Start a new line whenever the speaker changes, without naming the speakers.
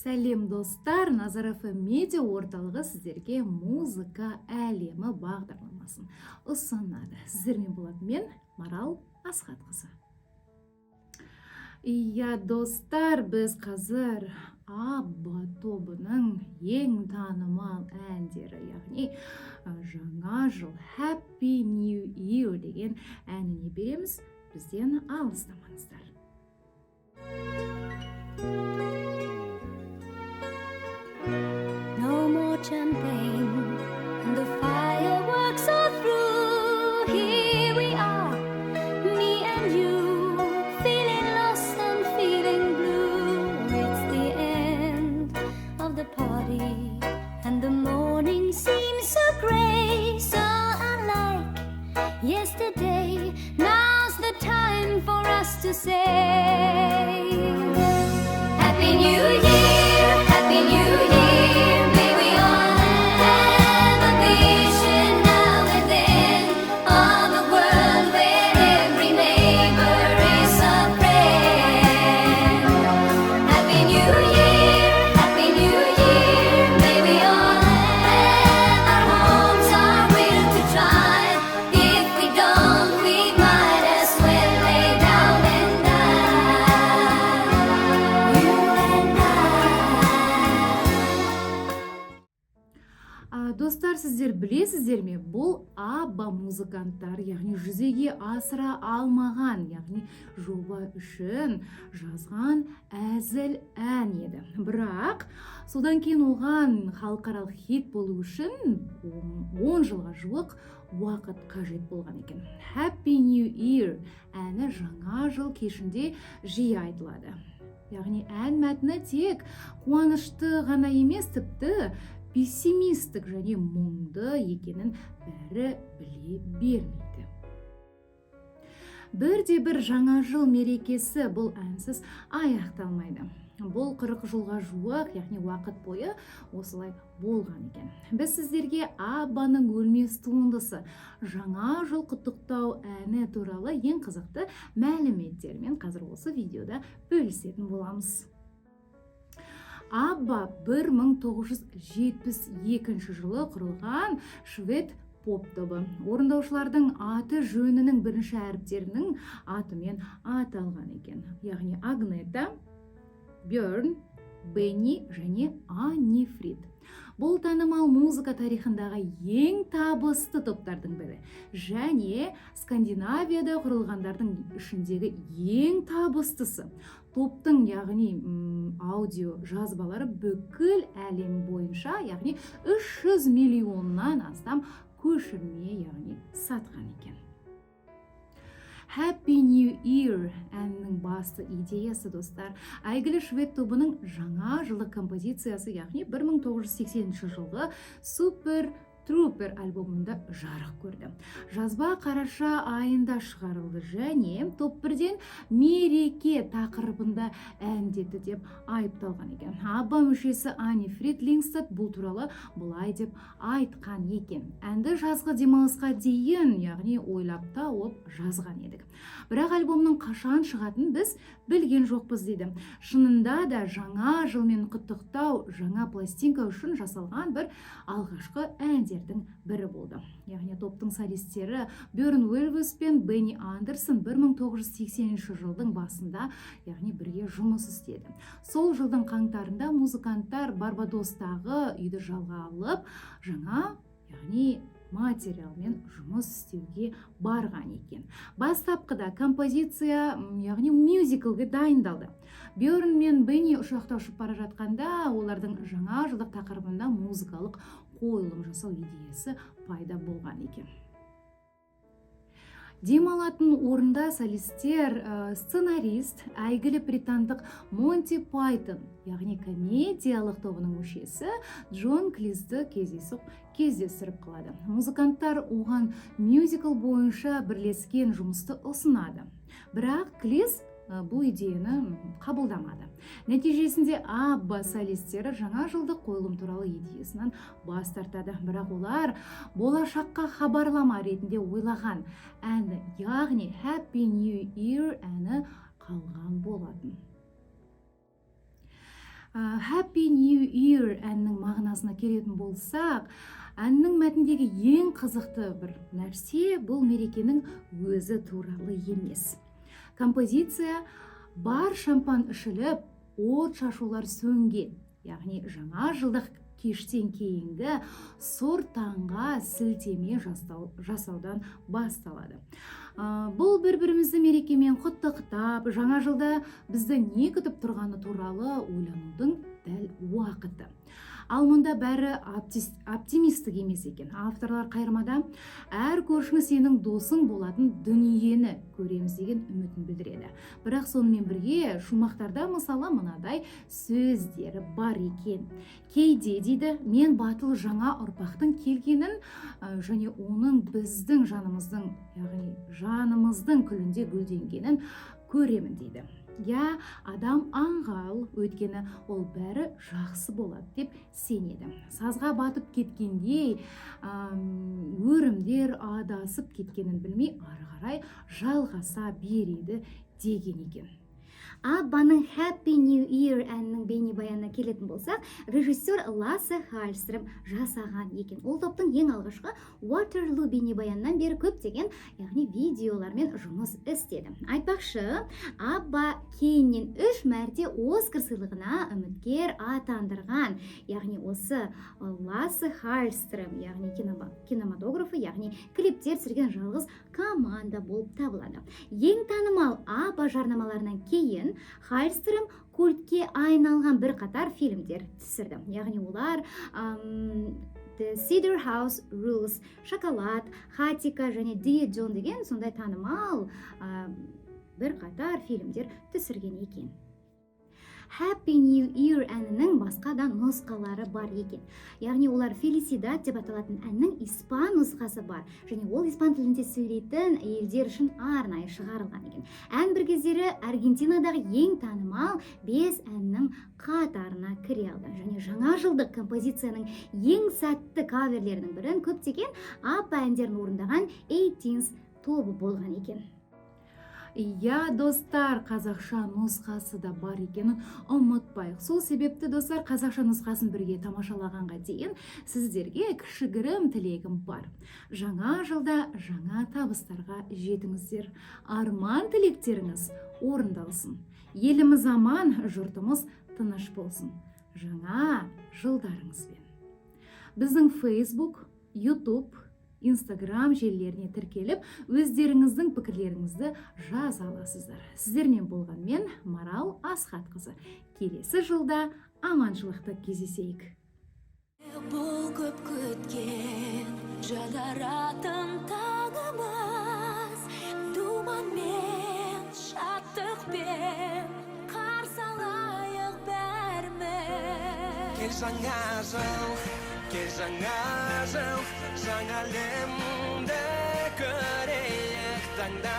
Сәлем, достар! Назар ФМ медиа орталығы сіздерге «Музыка әлемі» бағдарламасын ұсынады. Сіздермен болатын мен, Марал Асхатқызы. Иә, достар, біз қазір Абба тобының ең танымал әндері, яғни жаңа жыл, «Happy New Year» деген әніне береміз. Бізден алыстамаңыздар.
No more champagne, and the fireworks are through. Here we are, me and you, feeling lost and feeling blue. It's the end of the party, and the morning seems so grey, so unlike yesterday. Now's the time for us to say, Happy New Year, Happy New Year. May we all have a vision now and then of a world where every neighbor is a friend. Happy New Year, Happy New Year. May we all have our homes, our will to try. If we don't, we might as well lay down and die. You and I.
Достар, сіздер білесіздер ме, бұл Абба музыканттар, яғни жүзеге асыра алмаған, яғни жоба үшін жазған әзіл ән еді. Бірақ содан кейін оған халықаралық хит болу үшін 10 жылға жуық уақыт қажет болған екен. «Happy New Year» әні жаңа жыл кешінде жиі айтылады. Яғни ән мәтіні тек қуанышты ғана емес, тіпті пессимистік және мұңды екенін бәрі біле бермейді. Бірде бір жаңа жыл мерекесі бұл әнсіз аяқталмайды. Бұл 40 жылға жуық, яғни уақыт бойы осылай болған екен. Біз сіздерге Аббаның өлмес туындысы, жаңа жыл құттықтау әні туралы ең қызықты мәліметтермен қазір осы видеода бөлісетін боламыз. Абба 1972 жылы құрылған швед поп тобы. Орындаушылардың аты жөнінің бірінші әріптерінің атымен аталған екен, яғни Агнета, Бьорн, Бенни және Анни-Фрид. Бұл танымал музыка тарихындағы ең табысты топтардың бірі және Скандинавияда құрылғандардың ішіндегі ең табыстысы. Топтың, яғни аудио жазбалары бүкіл әлем бойынша, яғни 300 миллионнан астам көшірме, яғни сатқан екен. «Happy New Year» әнінің басты идеясы, достар, әйгілі швед тобының жаңа жылдық композициясы, яғни 1980 жылғы «Super Trouper» альбомында жарық көрді. Жазба қараша айында шығарылды және топ бірден мереке тақырыбында әндетті деп айыпталған екен. Абба мүшесі Анни-Фрид Лингстад бұл туралы былай деп айтқан екен: «Әнді жазғы демалысқа дейін, яғни ойлап тауып жазған едік, бірақ альбомның қашан шығатынын біз білген жоқпыз», – дейді. Шынында да, жаңа жылмен құттықтау жаңа пластинка үшін жасалған бір алғашқы әндердің бірі болды. Яғни топтың солистері Бьорн Ульвеус пен Бенни Андерсон 1980 жылдың басында, яғни бірге жұмыс істеді. Сол жылдың қаңтарында музыканттар Барбадостағы үйді жалға алып, жаңа, яғни материалмен жұмыс істеуге барған екен. Бастапқыда композиция яғни мюзиклге дайындалды. Бьорн мен Бенни ұшақта ұшып бара жатқанда, олардың жаңа жылдық тақырыбында музыкалық қойылым жасау идеясы пайда болған екен. Демалатын орында солистер сценарист, әйгілі британдық Монти Пайтон, яғни комедиялық тобының мүшесі Джон Клизді кездейсоқ кездестіріп қалады. Музыканттар оған мюзикл бойынша бірлескен жұмысты ұсынады, бірақ Клиз бұл идеяны қабылдамады. Нәтижесінде Абба солистері жаңа жылдық қойылым туралы идеясынан бас тартады. Бірақ олар болашаққа хабарлама ретінде ойлаған әні, яғни «Happy New Year» әні қалған болатын. Happy New Year әнінің мағынасына келетін болсақ, әннің мәтіндегі ең қызықты бір нәрсе бұл мерекенің өзі туралы емес. Композиция бар шампан ішіліп, от шашулар сөнген, яғни жаңа жылдық кештен кейінгі сұр таңға сілтеме жасаудан басталады. Бұл бір бірімізді мерекемен құттықтап, жаңа жылда бізді не күтіп тұрғаны туралы ойланудың дәл уақыты. Ал мұнда бәрі оптимистік емес екен. Авторлар қайырмада әр көршің сенің досың болатын дүниені көреміз деген үмітін білдіреді. Бірақ сонымен бірге шумақтарда, мысалы, мынадай сөздері бар екен: «Кейде, – дейді, – мен батыл жаңа ұрпақтың келгенін және оның біздің жанымыздың, яғни жанымыздың күлінде гүлденгенін көремін», – дейді. Я адам аңғал, өйткені ол бәрі жақсы болады деп сенеді. Сазға батып кеткендей өрімдер адасып кеткенін білмей, ары қарай жалғаса береді деген екен.
Аббаның Happy New Year әнінің бейнебаянына келетін болсақ, режиссер Лассе Хальстрöm жасаған екен. Ол топтың ең алғашқы Waterloo бейнебаянынан бері көптеген, яғни видеолармен жұмыс істеді. Айтпақшы, Абба кейіннен үш мәрте Оскар сыйлығына үміткер атандырған. Яғни осы Лассе Хальстрöm, яғни кинематографы, яғни клиптер түсірген жалғыз команда болып табылады. Ең танымал Абба жарнамаларынан кейін Хальстрöm культке айналған бірқатар фильмдер түсірді. Яғни олар The Cedar House Rules, Шоколад, Хатика және Dear John деген сондай танымал бірқатар фильмдер түсірген екен. Happy New Year әнінің басқа да нұсқалары бар екен. Яғни олар Felicidad деп аталатын әннің испан нұсқасы бар және ол испан тілінде сөйлейтін елдер үшін арнайы шығарылған екен. Ән бір кездері Аргентинадағы ең танымал бес әннің қатарына кіре алды және жаңа жылдық композицияның ең сәтті каверлерінің бірін көптеген Абба әндерін орындаған 18 тобы болған екен.
Иә, достар, қазақша нұсқасы да бар екенін ұмытпайық. Сол себепті, достар, қазақша нұсқасын бірге тамашалағанға дейін сіздерге кішігірім тілегім бар. Жаңа жылда жаңа табыстарға жетіңіздер. Арман тілектеріңіз орындалсын. Еліміз аман, жұртымыз тыныш болсын. Жаңа жылдарыңызбен. Біздің Facebook, YouTube, Instagram желілеріне тіркеліп, өздеріңіздің пікірлеріңізді жаза аласыздар. Сіздермен болған мен, Марал Асхатқызы. Келесі жылда аманшылықта кездесейік.
Бұл көп күткен жадыратын таңымыз, думанмен, шаттықпен қарсы алайық бәріміз.
Кел, жаңа жыл, кел, жаңа жыл, жаңа әлемді көрейік таңда.